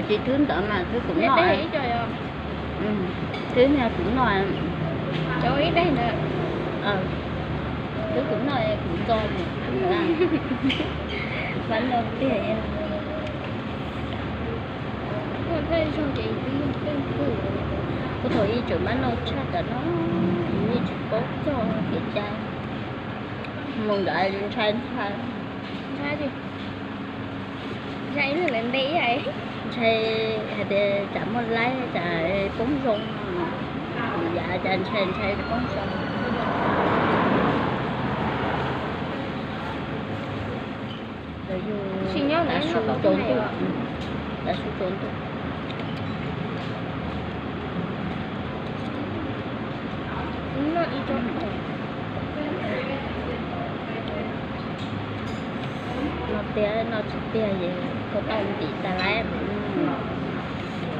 Ces twb ntawd mas twb kuv noj, twb niag kuv noj, twb kuv noj kuv tso ntawd. Mab noj tiag. Kuv thaum ib tseem mab noj tshaj tam no, yus yeej tsis paub txog kev cai. Mus ntawd ntshai ntshai. Ntshai hais tias tsam muaj laib tsam poob zoo, yav cas ntshai ntshai poob zoo. Yus tav su tsaus ntuj, tav su tsaus ntuj. No tiag no tsis tiag es koj tau ntim tas lawm,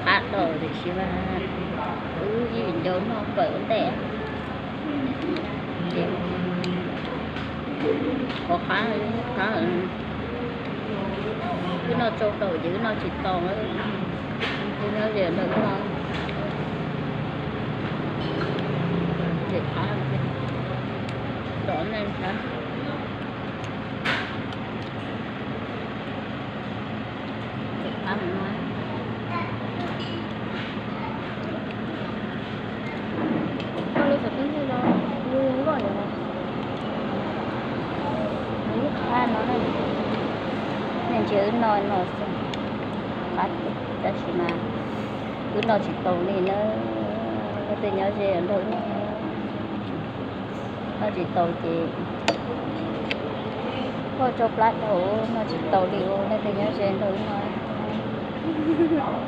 qab tau tiam sis mas wb ib ncaus noj kawm ua ntej. Ces qhov qab, qab wb noj tsau tau ces wb noj tsis tau, wb nyob ze nrog wb noj. Ces qab, tom nej saib. Ib qab no, nej ntsia wb noj no xwb, qab tiag tab sis mas wb noj tsis tau li na. Leej twg nyob ze nrog wb noj, noj tsis tau ces koj tso plab dhau, noj tsis tau li, leej twg nyob ze nrog wb noj.